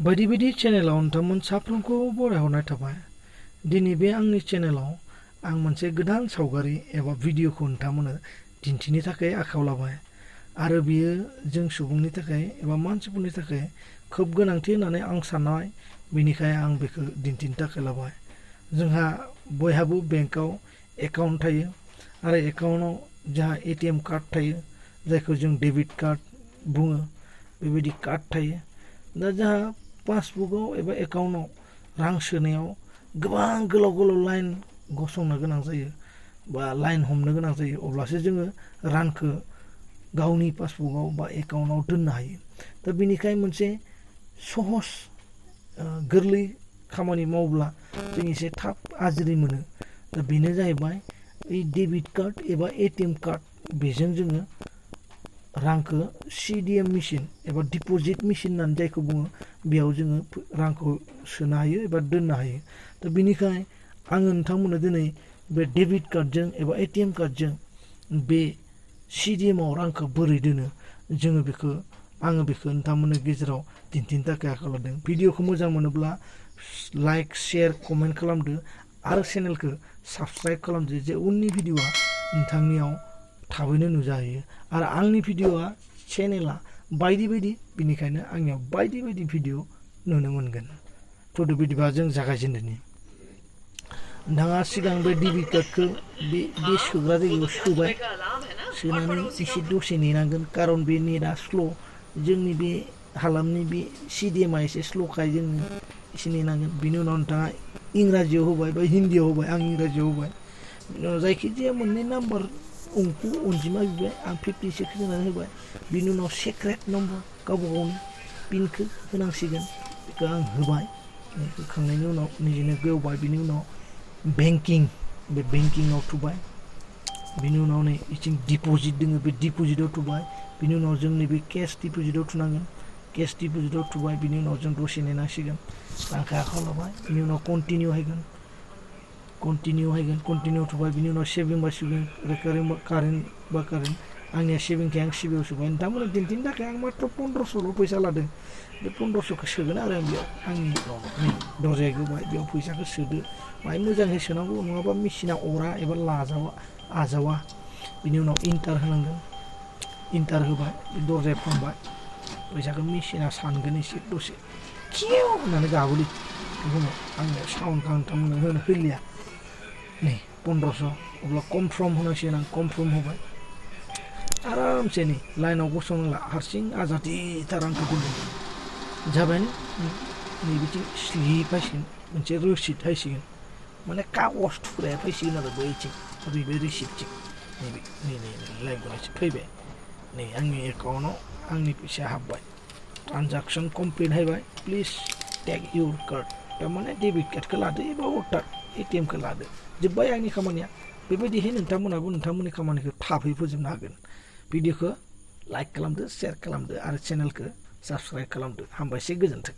बायदि बायदि चेनेलाव नोंथांमोन साफ्रोमखौ बरायहरनाय थाबाय। दिनै बे आंनि चेनेलाव आं मोनसे गोदान सावगारि एबा भिडिअखौ नोंथांमोननो दिन्थिनो थाखाय आखायाव लाबाय आरो बियो जों सुबुंनि थाखाय एबा मानसिफोरनि थाखाय खोब गोनांथि होननानै आं साननाय, बेनिखाय आं बेखौ दिन्थिनो थाखाय लाबाय। जोंहा बयहाबो बेंकआव एकाउन्ट थायो आरो एकाउन्टआव जोंहा एटिएम कार्ड थायो, जायखौ जों डेबिट कार्ड बुङो। बेबायदि कार्ड थायो। दा जोंहा पासबुकआव एबा एकाउन्टआव रां सोनायाव गोबां गोलाव गोलाव लाइन गसंनो गोनां जायो बा लाइन हमनो गोनां जायो, अब्लासो जोङो रांखौ गावनि पासबुकआव बा एकाउन्टआव दोननो हायो। दा बेनिखाय मोनसे सहस गोरलै खामानि मावब्ला जों एसे थाब आजिरि मोनो। दा बेनो जाहैबाय ओइ डेबिट कार्ड एबा एटिएम कार्ड, बेजों जोङो रांखौ सिडिएम मेसिन एबा डिप'जिट मेसिन होननानै जायखौ बुङो, बेयाव जोङो रांखौ सोनो हायो एबा दोननो हायो। दा बेनिखाय आङो नोंथांमोननो दिनै बे डेबिट कार्डजों एबा एटिएम कार्डजों बे सिडिएमआव रांखौ बोरै दोनो आङो बेखौ नोंथांमोननि गेजेराव दिन्थिनो थाखाय आखायाव लादों। भिडिअखौ मोजां मोनोब्ला लाइक, शेयार, कमेन्ट खालामदो आरो चेनेलखौ साबस्क्राइब खालामदो, जे उननि भिडिअआ नोंथांनियाव थाबैनो नुजाहैयो। आरो आंनि भिडिअआ चेनेला बायदि बायदि, बेनिखायनो आंनियाव बायदि बायदि भिडिअ नुनो मोनगोन। फट' बिदिबा जों जागायजेनदोनि। नोंथाङा सिगां बे डेबिट कार्डखौ बे सोग्रा जायगायाव सोबाय, सोनानै एसे दसे नेनांगोन, खारन बे नेटआ स्ल'। जोंनि बे हालामनि बे सिडिएमआ एसे स्ल'खाय जोङो एसे नेनांगोन। बिनि उनाव नोंथाङा इंराजियाव होबाय बा हिन्दीयाव होबाय, आं इंराजियाव होबाय। बिनि उनाव जायखिजाया मोननै नाम्बार अनजिमा बिबाय, आं 56 होनानै होबाय। बिनि उनाव सेक्रेट नम्बर गावबा गावनि पिनखौ होनांसिगोन, बेखौ आं होबाय। होखांनायनि उनाव निजेनो गेवबाय। बिनि उनाव बे बेंकिंआव थुबाय। बिनि उनाव नै इथिं डिप'जिट दङ, बे डिप'जिटआव थुबाय। बिनि उनाव जों नैबे केस डिप'जिटआव थुनांगोन, केस डिप'जिटआव थुबाय। बिनि उनाव जों दसे नेनांसिगोन, रांखौ आखायाव लाबाय। बिनि उनाव कन्टिनिउ हायगोन, कन्टिनिउ थुबाय। बिनि उनाव सेभिं बा सेभिं, रेकारिं बा कारेन्ट, आंनिया सेभिंखाय आं सेभिंआव सोबाय। नोंथांमोननो दिन्थिनो थाखाय आं मात्र 1500ल' फैसा लादों। बे 1500खौ सोगोन आरो आं बेयाव आंनि नै दरजाया गोबाय, बेयाव फैसाखौ सोदो। बाहाय मोजाङै सोनांगौ, नङाबा मेसिना अरा एबा आजावा। बिनि उनाव इन्टार होनांगोन, इन्टार होबाय, दरजाया फांबाय। फैसाखौ मेसिना सानगोन एसे दसे, किउ होननानै गाबोलै। उनाव आंनिया साउन्डखौ नोंथांमोननो होलिया। नै 1500, अब्ला कनफार्म होनांसिगोन, आं कनफार्म होबाय। आरामसे नै लाइनाव गसंनांला, हारसिं आजादिथार रांखौ दोनगोन। जाबायानो नै बिथिं स्लिप फैसिगोन, मोनसे रसिद फैसिगोन, माने कागज थुख्राया फैसिगोन आरो बैथिं, बे रिसिप्टथिं। नै लाइभ गनायसो फैबाय। नै आंनि एकाउन्टआव आंनि फैसाया हाबबाय। ट्रान्जेक्सन कमप्लिट हायबाय, प्लिज टेक इउर कार्ड। थारमाने डेबिट कार्डखौ लादो एबा भटार एटिएमखौ लादो, जोब्बाय आंनि खामानिया। बेबायदिहै नोंथांमोनाबो नोंथांमोननि खामानिखौ थाबै फोजोबनो हागोन। भिडिअखौ लाइक खालामदो, शेयार खालामदो आरो चेनेलखौ साबस्क्राइब खालामदो। हामबायसै, गोजोन्थों।